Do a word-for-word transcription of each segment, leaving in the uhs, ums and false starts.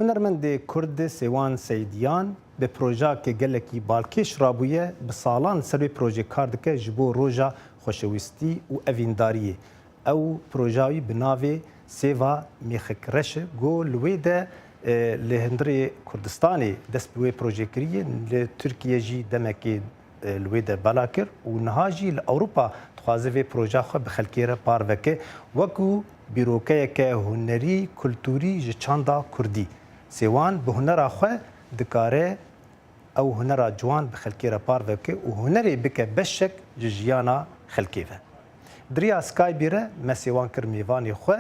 Hunermendê Kurd Sêwan Seydiyan bi projeyeke gelekî balkêş rabûye, bi salan li ser wê projeyê kar dike ji bo Roja Xweşewîstî û Evîndariyê. Ew projeya wî bi navê Sêva Mêxik Reş e, ku li wê de, e, li hundirê Kurdistanê dest bi wê projeyê kiriye, li Tirkiye jî demekê e, li wê de bela kir û niha jî li Ewropa dixwaze vê projeya xwe bi xelkê re parve ke, wekû bîrokeyeke hunerî, kulturî ji çanda kurdî. Sêwan bi hunera xwe dikare ew hunera ciwan bi xelkê re parve ke û hunerê bike beşek ji jiyana xelkê ve. Di riya Skype'ê re me Sêwan kir mêvanê xwe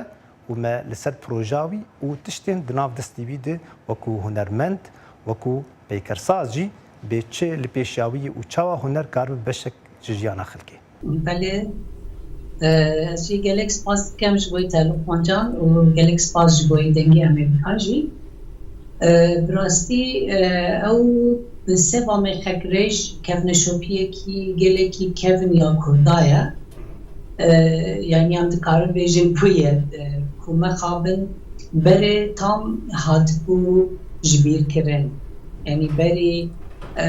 û me li ser projeya wî û tiştên di nav destê wî de wekû hunermend, wekû peykersaz jî bê çi li pêşiya wî ye û çawa huner karibe beşek ji jiyana xelkê. Belê, e, ez jî gelek spas dikim ji bo telefoncan û gelek spas ji bo dengê Amerîka jî. E, bi rastî, e, ew bi Sêva Mêxik Reş kevneşopiyekî gelekî kevn ya Kurda ye. E, yanî em dikarin bêjin bûye, e, ku mixabin berê tam hatibû ji bîr kirin. Yanî berî, e,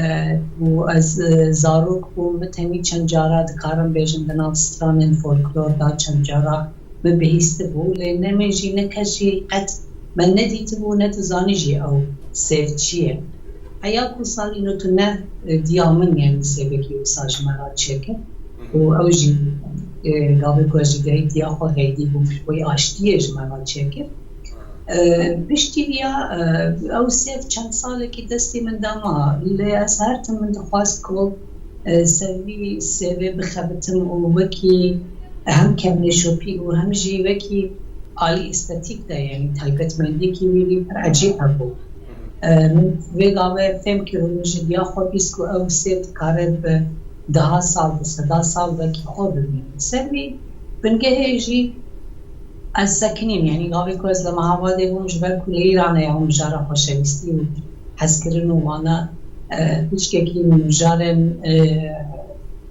ku ez, e, zarok bûm, min tenî çend cara dikarim bêjim di nav stranên folklor de çend cara min bihîstibû, lê ne min jî ne kes jî qet me nedîtibû, ne dizanî jî ew sêv çi ye. Heya ku salî nod û neh, e, diya min, yanî sêvekî wisa ji me re çêkir. Û ew jî, e, gavê ku ez ji gehê diya xwe xeydî bûm, ji bo aştiyê ji me re çêkir. E, piştî viya, e, ew sêv çend salekî destê min de ma, lê ez her tim min dixwest ku, e, ser vî sêvê bixebitim û wekî hem kevneşopî û hem jî wekî alî estetîk de, yanî taybetmendiyekî wî pir ecêb hebû. E, min vê gavê fêm kir û min ji diya xwe bîst ku ew sêv dikare bi deha sal, bi seda sal wekî xwe bimîne. Ser vî bingehê jî ez sekinîm, yanî gavê ku ez li Mehabadê bûm, ji ber ku li Îranê ya mijara xweşewîstî û hezkirin û wana, e, piçkekî mijarên, e,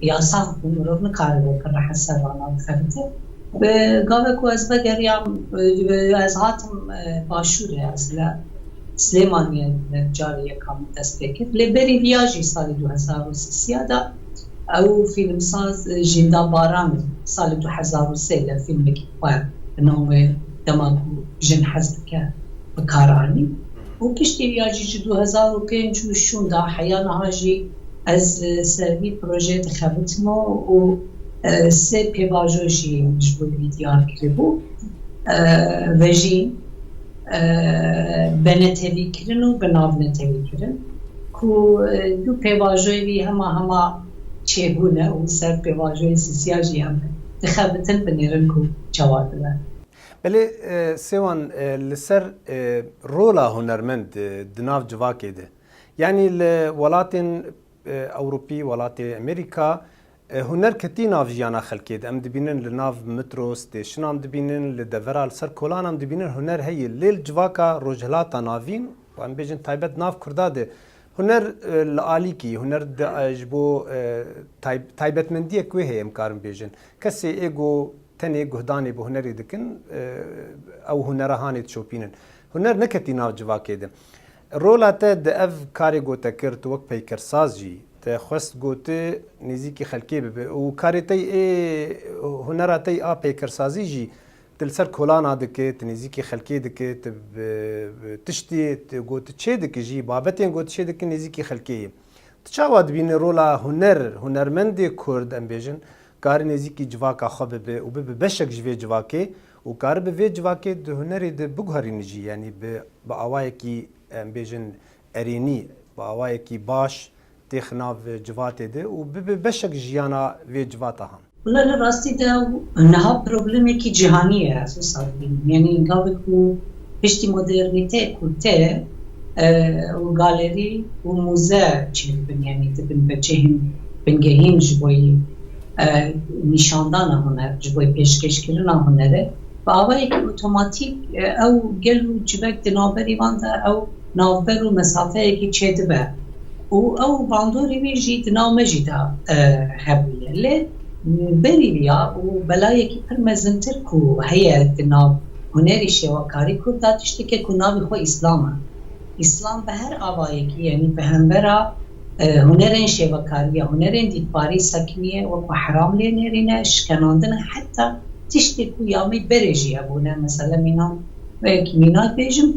yasax bû, mirov nikaribe pir rehet ser vana bixebite. Bi gavê ku ez vegeriyam, e, ez hatim, e, başûrê, ez li Silêmaniyê carê yeka min dest pê kir. Lê berî viya jî salê du hezar û sê de ew fîlmsaz, e, Jînda Baran salê du hezar û sê de fîlmekî xwe bi namê Dema ku jin hez dike bi kar anî. Û piştî viya jî ji du hezar û pênc û şûnda heya niha jî ez, e, ser vî projeyê dixebitim û, e, sê pêvajo jî ji bo vî diyar kiribû. E, Vejîn, e, Benetevîkirin û Binavnetevîkirin ku, e, du pêvajoyê vî hema hema çêbûne û ser pêvajoyê sisiya jî em dixebitin, binêrin ku çawa dibe. Belê, e, Sêwan, e, li ser, e, rola hunermend, e, di nav civakê de, yanî li welatên, e, Ewropî, welatê Amerîka, e, huner ketî nav jiyana xelkê de. Em dibînin li nav metro stationan dibînin, li devera li ser kolan em dibînin huner heye. Lê li civaka Rojhilata Navîn, em bêjin taybet nav Kurda de, huner, e, li alîkî, huner de, e, ji bo, e, tay-, taybetmendiyek wê heye, em karin bêjin. Kesê ê ku tenê guhdanê bi hunerê dikin, e, ew hunera hanê dişopînin. Huner neketî nav civakê de. Rola te di ev karê ku te kir, tu wek peykersaz jî, te xwest ku tu nêzîkî xelkê bibe û karê te yê, hunera te yê a peykersazî jî tu li ser kolana dike, tu nêzîkî xelkê dike, tu bi, bi tiştê tu, ku tu çê dike jî, babetên ku tu çê dike nêzîkî xelkê ye. Tu çawa dibînî rola huner, hunermendê Kurd, em bêjin, kare nêzîkî civaka xwe bibe û bibe beşek ji vê civakê û karibe vê civakê di hunerê de biguherîne jî, yanî bi, bi awayekî, em bêjin, erênî, bi awayekî baş têxe nav civatê de û bibe beşek ji jiyana vê civata han? Wele li rastî de niha problemekî cîhanî ye, ez wisa dibînim. Yanî gavê ku piştî modernîte ku tê, e, û galerî û mûze çêdibin, yanî dibin becihên bingehîn ji bo yî, e, nîşandana huner, ji bo yî pêşkêşkirina hunerê. Bi awayekî otomatîk, e, ew gel û civek di navberî wan de ew navber û mesafeyekî çêdibe. Û ew bandorê wî jî di nav me jî de, e, hebûye. Lê berî viya û belayekî pir mezintir ku heye di nav hunerî şêwekarî Kurd de tişteke ku navê xwe Îslam e. Îslam bi her avayekî, yanî bi hembera, e, hunerên şêvekarî ya hunerên dîtbarî sekiniye, wekû heram lê nêrîne, şikenandine, heta tiştê ku ya me berê jî hebûne, mesela mînan, wekî mînak bêjim,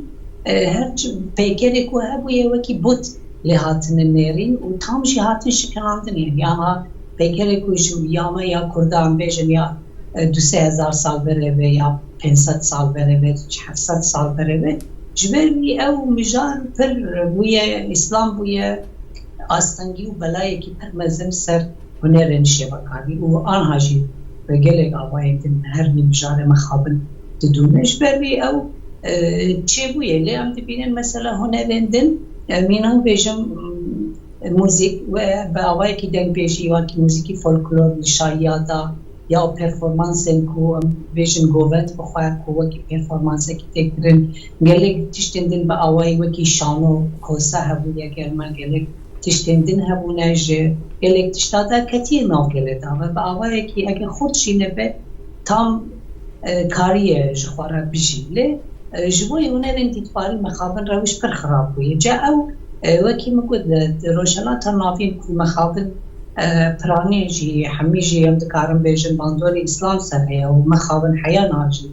e, her çi peykerê ku hebûye wekî but lê hatine nêrîn û tam jî hatin şikenandin, yanî ama peykerê ku ji ya me ya Kurdan bêjin ya, e, du sê hezar sal berê ve ya pênc sed sal berê ve, heft sed sal berê ve, ji ber wî ew mijar pir bûye, Îslam bûye astengî û belayekî pir mezin ser hunerên şêvekarî û anha jî bi gelek avayên din her vî mijarê mixabin didûne. Ji ber vî ew, e, çêbûye. Lê em dibînin mesela hunerên din, e, mînan bêjim, m, muzîk we bi awayekî dengbêjî, wekî muzîkî folklor li şayiya da, ya performansên ku em bêjin govend bi xwe ku wekî performansekî tê kirin, gelek tiştên din bi awayî wekî şano, kosa hebûye, germa gelek tiştên din hebûne, ji gelek tişta de ketiye nav gelê de ve bi awayekî eger xurt jî nebe tam, e, kariye ji xwe re bijî. Lê, e, ji bo hunerên dîtbarî mixabin rewş pir xirab bûye. Ca ew, e, wekî min got, di, di Rojhilata Navîn ku mixabin, e, piranî jî, hemî jî em dikarin bêjin bandorê Îslam ser heye û mixabin heya niha jî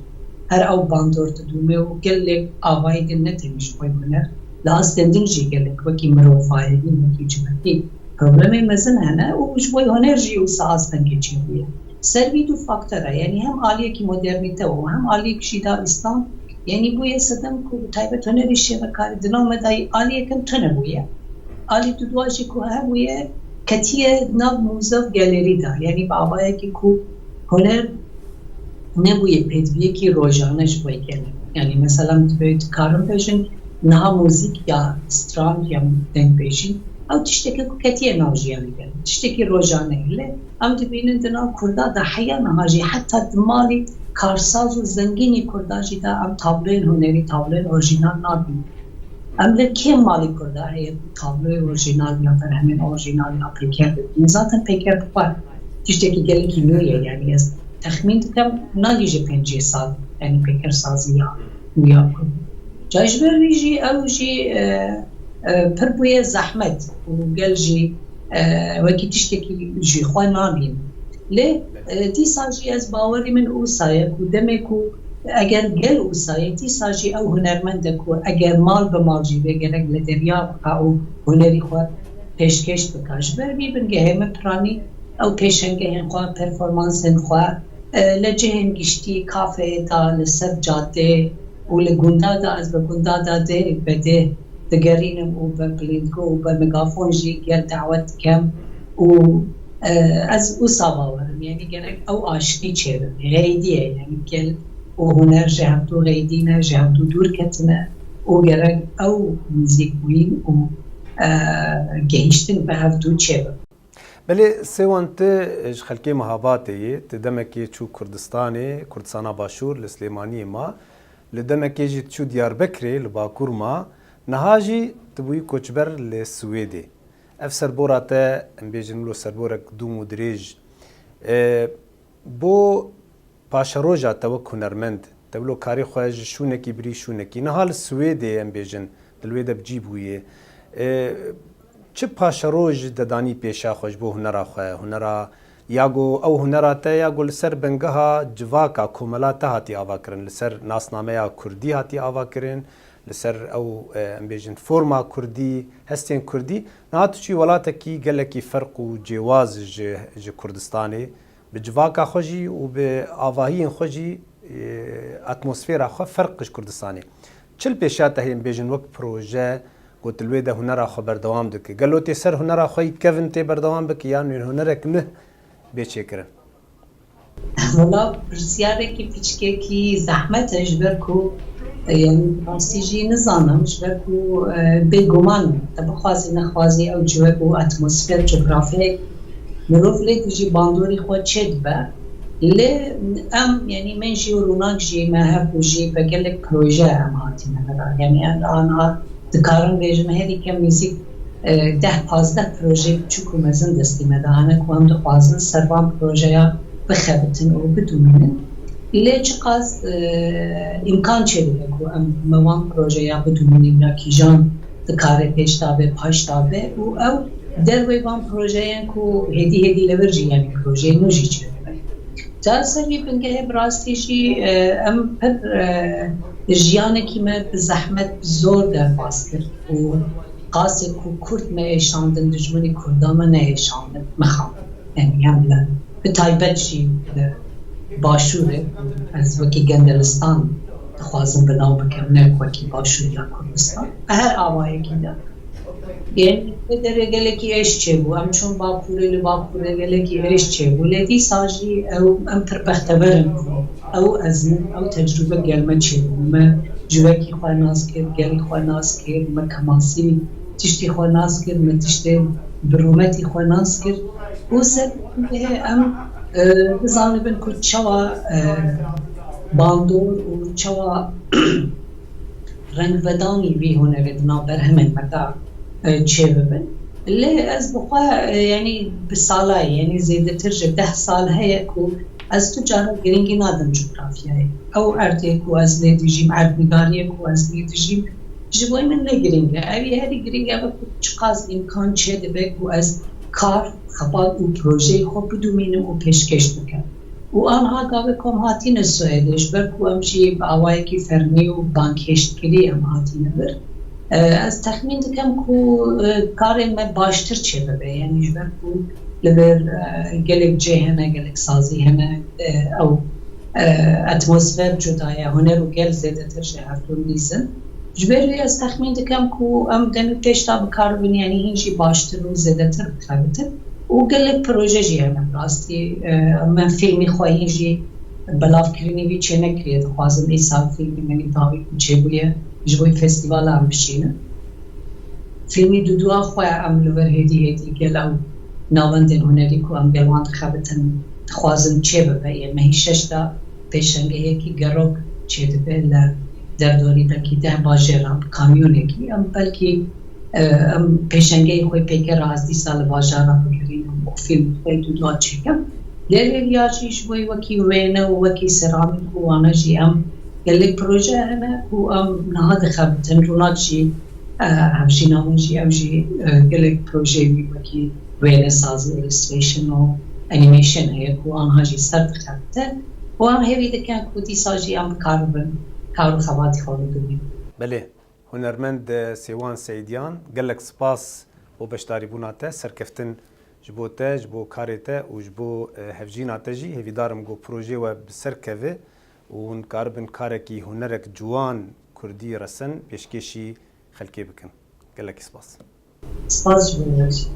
her ew bandor didûme û gelek avayî din ne tenê ji xwe huner, li astên din jî gelek wekî mirovahiyî, wekî civakî problemê mezin hene û ji bo huner jî wisa astengê çêbûye. Ser vî du faktor e, yanî hem aliyekî modernîte û hem aliyek jî da Îslam, yanî bûye sedem ku bi taybet hunerî şêvekarî di nav me de aliyek tune bûye. Alî dudwa jî ku hebûye, ketiye nav mûze û gelerî de. Yanî bi avayekî ku huner nebûye pêdiviyekî rojane ji bo gelê. Yanî mesela min dikarim bêjin, niha muzîk ya strand ya dengbêjî, ew tişteke ku ketiye nav jiyanê gelê. Tiştekî rojane ye. Lê em dibînin di nav Kurda de heya niha jî heta di malî karsaz û zengînî Kurda jî de em tabloyên hunerî, tabloyên orjînal nabînin. Em li kêm malî Kurda heye ku tabloyê orjînal ya berhemên orjînal ya peyker bibînin? Zaten peyker bi xwe tiştekî gelekî nû ye, yanî ez texmîn dikim nagihîje pêncî sal, yanî peyker sazî ya nû ya Kurd. Ca ji ber vî jî ew jî, e, e, pir bûye zehmet û gel jî, e, wekî tiştekî jî xwe nabînin. Lê, e, dîsa jî ez bawerî min wisa ye ku demê ku eger gel wisa ye, dîsa jî ew hunermend e ku eger mal bi mal jî bê gerek li derya bika û hunerî xwe pêşkêş bika. Ji ber vî bingehê min piranî ew pêşengehên xwe, performansên xwe, e, li cihên giştî, kafeyê de, li ser cadê û li gunda de, ez bi gunda de dê be dê digerînim û bi bilîndgo û bi megafon jî gel dawet dikem û, e, ez wisa bawer im, yanî gerek ew aştî çêbibe, hêdî ye, yanî gel û huner ji hevdû hêdî ne, ji hevdû dûr ketine û gerek ew nîzîkbûyîn û, e, gehîştin bi hevdû çêbibe. Belê Sêwan, tu ji xelkê Mehabatê yê, tu demekê çû Kurdistanê, Kurdistana Başûr, li Silêmaniyê ma, li demekê jî tu çû Diyarbekirê, li Bakur ma, niha jî tu bûyî koçber li Swêdê. Ev serbora te, em bêjin wilo serborek dûm û dirêj, e, bo paşeroja te wek hunermend, te wilo karê xwe ji şûnekî birî şûnekî. Niha li Swêdê em bêjin, di li wê de bi cî bûyê. E, çi paşeroj de danî pêşa xwe ji bo hunera xwe, hunera ya go ew hunera te ya go li ser bingeha civaka komela te hatî ava kirin, li ser nasnameya kurdî hatî ava kirin, li ser ew, e, em bêjin forma kurdî, hestên kurdî. Niha tu çûyî welatekî gelekî ferq û cêwaz ji, ji Kurdistanê. Bi civaka xwe jî û bi avahiyên xwe jî, e, atmosfera xwe ferq ji Kurdistanê. Çi li pêşiya te heye, em bêjin wek proje, ku tu li wê de hunera xwe berdewam dike? Gelo tê ser hunera xwe yî kevin tê berdewam bike, yan wê hunerek nuh bê çêkirin? Wela, pirsiyareke piçkekî zehmet e, ji ber ku, e, yanî rastî jî nizanim, ji ber ku, e, bêguman te bixwazî nexwazî ew cihek û atmosfer, cografyayek mirov lê dijî bandorî xwe çêdibe. Lê em, yanî min jî û Rûnak jî, me hevdû jî bi gelek proje em hatîne vir. Yanî em aniha dikarin bêjin herî kêm nêzîk, e, deh pazdeh projeyê biçûk û mezin destê me de hene ku em dixwazin ser van projeya bixebitin û bidomînin. Lê çiqas e, îmkan çêdibe ku em me wan projeya bidomînin ya kîjan dikare pêş da be, paş da be û ew dervey van projeyan ku hêdî hêdî li vir jî, yanî projeyê nû jî çêdibe. Ca ser vî bingehê bi rastî jî e, em pir e, jiyanekî me bi zehmet, bi zor derbas kir û qasê ku Kurd me êşandin, dijminî Kurda me neêşandin, mixabin. Yanî em li, bi taybet jî li Başûrê, ez wekî gendelistan dixwazim bi nav bikim, ne wekî Başûr ya Kurdistan. Bi her awayekî de. Yanî vê derê gelekî êş çêbû. Em çûn Bakurê, li Bakurê gelekî êş çêbû. Lê dîsa jî ew, em pir bextewer in ku ew ezmûn, ew tecrûbe gel me çêbû. Me civekî xwe nas kir, gelî xwe nas kir, me kemasî tiştî xwe nas kir, me tiştê bi rûmetî xwe nas kir. Û ser vê em e, bizanibin ku çawa e, bandor û çawa rengvedanî vî hunerê di nav berhemên me de e, çêbibin. Lê ez bi xwe e, yanî bi salayê, yanî zêdetir ji deh sal heye ku ez tu cara girîngî nadim cografyayê. Ew erdê ku ez lê dijîm, erdnigariyê ku ez lê dijîm, ji bo min ne girîng e. Ew ê herî girîng e ku çiqas îmkan çêdibe ku ez kar, xebat û projeyê xwe bidomînim û pêşkêş bikim. Û anha gavê ku em hatine Swêdê, ji ber ku em jî bi awayekî fermî û bangkêşkirî em hatine vir. E, ez texmîn dikim ku e, karên me baştir çêbibe, yanî ji ber ku li vir e, gelek cê hene, gelek sazî hene, e, ew e, atmosfer cuda ye, huner û gel zêdetir ji hevdû nîz in. Ji ber wê ez texmîn dikim ku em demê pêş de bikaribin, yanî hîn jî baştir û zêdetir bixebitin. Û gelek proje jî hene bi rastî. E, me fîlmî xwe hîn jî belavkirinî wî çênekiriye. Dixwazim îsal fîlmê me nî dawî ku çêbûye ji bo festîvala em bişînin. Fîlmî dudua xwe em li vir hêdî hêdî gel ew navendên hunerî ku em gel wan dixebitin dixwazin çêbibe. Yê me hîn şeş de pêşengehekî gerok çêdibe li derdorî belkî deh bajêran bi kamyonekî. Em belkî e, em pêşengeyê xwe pêkera ez dîsa li bajara bigirînim û fîlm xwe dû dua çêkim. Lê rêviya jî ji bo wekî wêne û wekî seramîk û wane jî em gelek proje hene ku em niha dixebitin. Rûnak jî e, hevjîna min jî ew jî e, gelek projeyê wî wekî wêne sazî, illustration û animation heye ku anha jî ser dixebite. Û em hêvî dikin ku dîsa jî em bikaribin kar û xebatî xwe bidomînin. Belê, hunermend Sêwan Seîdyan, gelek spas bo beşdarîbûna te, serkeftin ji bo te, ji bo karê te û ji bo e, hevjîna te jî. Hêvîdar im ku projeyê we bi ser keve û hûn karibin karekî hunerek ciwan kurdî resen pêşkêşî xelkê bikin. Gelekî spas. Spas ji bo we jî.